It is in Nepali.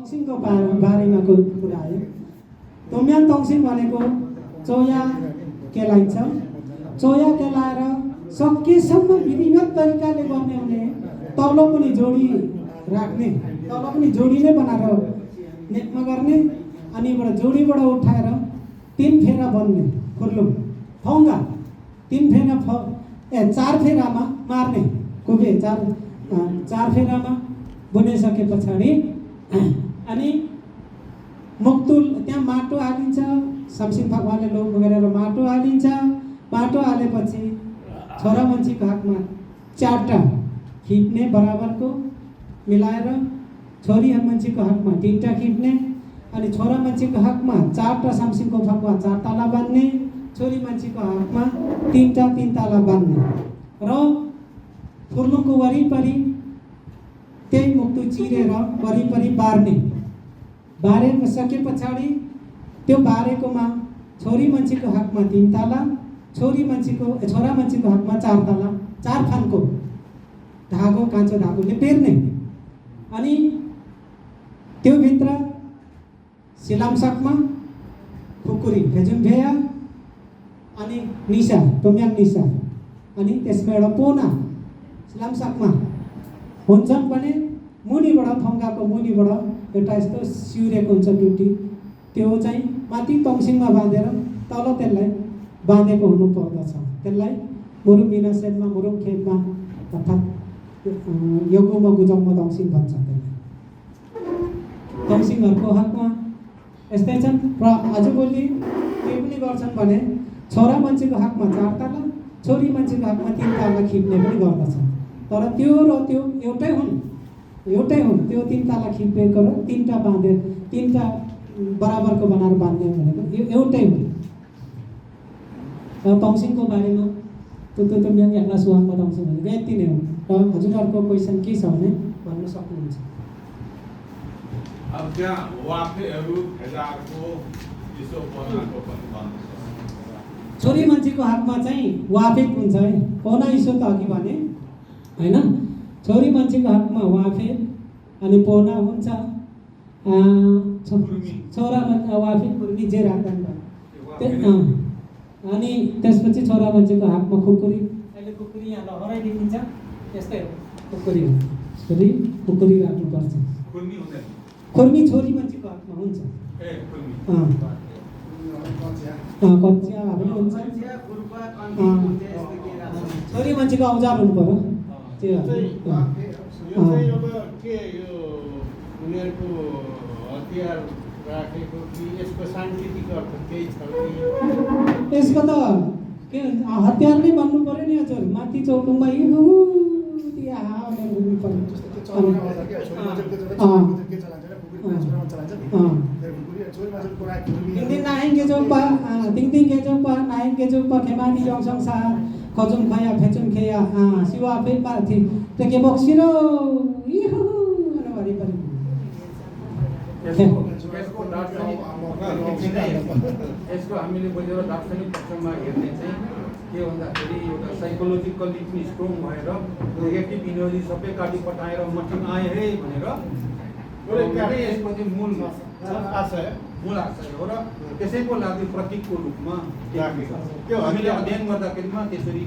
तङसिङको बारेमा कुरा आयो। तुम्याङ तङसिङ भनेको चोया केलाइन्छ। चोया केलाएर सकेसम्म विधिवत तरिकाले गर्ने हुने, तल्लो पनि जोडी राख्ने, तल पनि जोडी नै बनाएर नेकमा गर्ने, अनिबाट जोडीबाट उठाएर 3 फेरा बन्ने खुर्लुम फौङ्गा 3 फेरा 4 फेरामा मार्ने कुबे 4 फेरामा बुनिसके पछाडि अनि मुक्तुल त्यहाँ माटो हालिन्छ। शमसिङ भगवानले लोभ गरेर माटो हालिन्छ। माटो हालेपछि छोरा मान्छेको हातमा 4टा खिप्ने बराबरको मिलाएर, छोरी मान्छेको हातमा 3टा खिप्ने, अनि छोरा मान्छेको हातमा 4टा शमसिङको फगुवा 4 ताला बान्ने, छोरी मान्छेको हातमा 3टा 3 ताला बान्ने र फुर्लुङको वरिपरि त्यही मुक्तु चिरेर वरिपरि बार्ने। बारे सके पछाडि त्यो बारेकोमा छोरी मान्छेको हातमा 3 ताला, छोरा मान्छेको हातमा 4 ताला, 4 फानको धागो काँचो धागोले पेर्ने। अनि त्यो भित्र सिलामसाकमा खुकुरी भेजुम्भेया अनि निसा तुम्याङ निसा, अनि त्यसमा एउटा पोना सिलामसाकमा हुन्छन् भने मुनिबाट फङ्गाको मुनिबाट एउटा यस्तो सिउरेको हुन्छ ड्युटी, त्यो चाहिँ माथि तङसिङमा बाँधेर तल त्यसलाई बाँधेको हुनुपर्दछ। त्यसलाई मुरुङ मिनासेनमा मुरुङ खेतमा अर्थात् यगुमा गुजङमा तङसिङ भन्छ। तङसिङहरूको हकमा यस्तै छन् र आजभोलि के पनि गर्छन् भने छोरा मान्छेको हकमा 4 ताला, छोरी मान्छेको हकमा 3 ताला खिप्ने पनि गर्दछ। तर त्यो र त्यो एउटै हुन्। त्यो 3 ताला खिपेको र 3टा बाँधे 3टा बराबरको बनाएर बाँध्ने भनेको एउटै हुन्। र तङसिङको बारेमा त्यो म्याङ याक्ला सुहाङमा तङसिङ भनेको यति नै हो। र हजुरहरूको क्वेसन के छ भने भन्न सक्नुहुन्छ। अब त्यहाँ वाफेहरू फेजारको यसो बनाएको पनि भन्नु। छोरी मान्छेको हातमा चाहिँ वाफे हुन्छ है, पोना इसो त अघि भने हैन। छोरी मान्छेको हातमा वाफे अनि पोना हुन्छ। छोरा वाफे कुर्मी जे राख्दैन। अनि त्यसपछि छोरा मान्छेको हातमा खुकुरी, अहिले खुकुरी यहाँ लहरै देखिन्छ, यस्तै हो खुकुरी हो। खुकुरी राख्नुपर्छ। खुर्मी छोरी मान्छेको हातमा हुन्छ। कचिया पनि हुन्छ। छोरी मान्छेको औजार हुनु पर्यो त्यो। यसको त के हतियार नै बन्नु पर्यो नि हजुर। माथि चौकुङमा तिङ केजोपा नाइङ केजोपा खेमादी जङसङ सा खजुम खया फेचुम खेया सिवा फेपा थि तेके बक्सिरो वरिपरि यसको हामीले बुझेर दार्शनिक पक्षमा हेर्ने चाहिँ के भन्दाखेरि एउटा साइकोलोजिकल्ली पनि स्ट्रङ भएर नेगेटिभ इनर्जी सबै काटी पठाएर मठिङ आए है भनेर यसको चाहिँ मूल आशय हो र त्यसैको लागि प्रतीकको रूपमा हामीले अध्ययन गर्दाखेरिमा त्यसरी